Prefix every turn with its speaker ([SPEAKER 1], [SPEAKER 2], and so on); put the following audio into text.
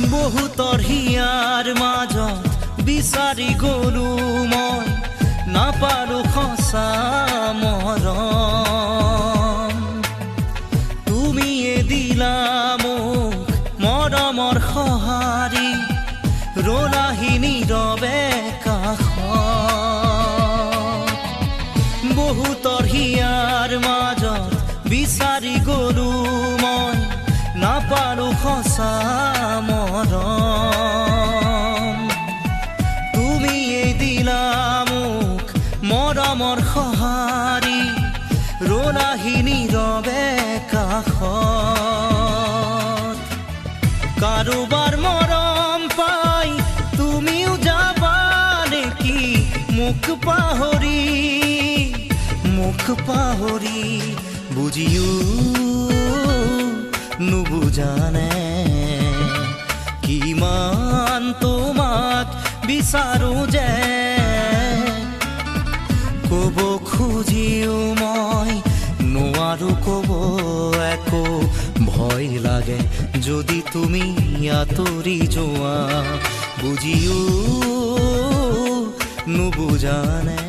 [SPEAKER 1] বহুতৰ হিয়াৰ মাজত বিচাৰি গলো মই, নাপালো সঁচা মৰম। তুমিয়ে দিলা মোক মৰমৰ সঁহাৰি, ৰলাহি নীৰৱে কাষত। বহুতৰ হিয়াৰ মাজত বিচাৰি গলো মই, নাপালো সঁচা মৰম। তুমিয়ে দিলা মোক মৰমৰ সঁহাৰি, ৰলাহি নীৰৱে কাষত। কাৰোবাৰ মৰম পাই তুমিও যাবা নেকি মোক পাহৰি, মোক পাহৰি? বুজিও নুবুজানে কিমান তোমাক বিচাৰো যে, ক'ব খুজিও মই নোৱাৰো ক'ব একো, ভয় লাগে যদি তুমি আঁতৰি যোৱা। বুজিও নুবুজানে।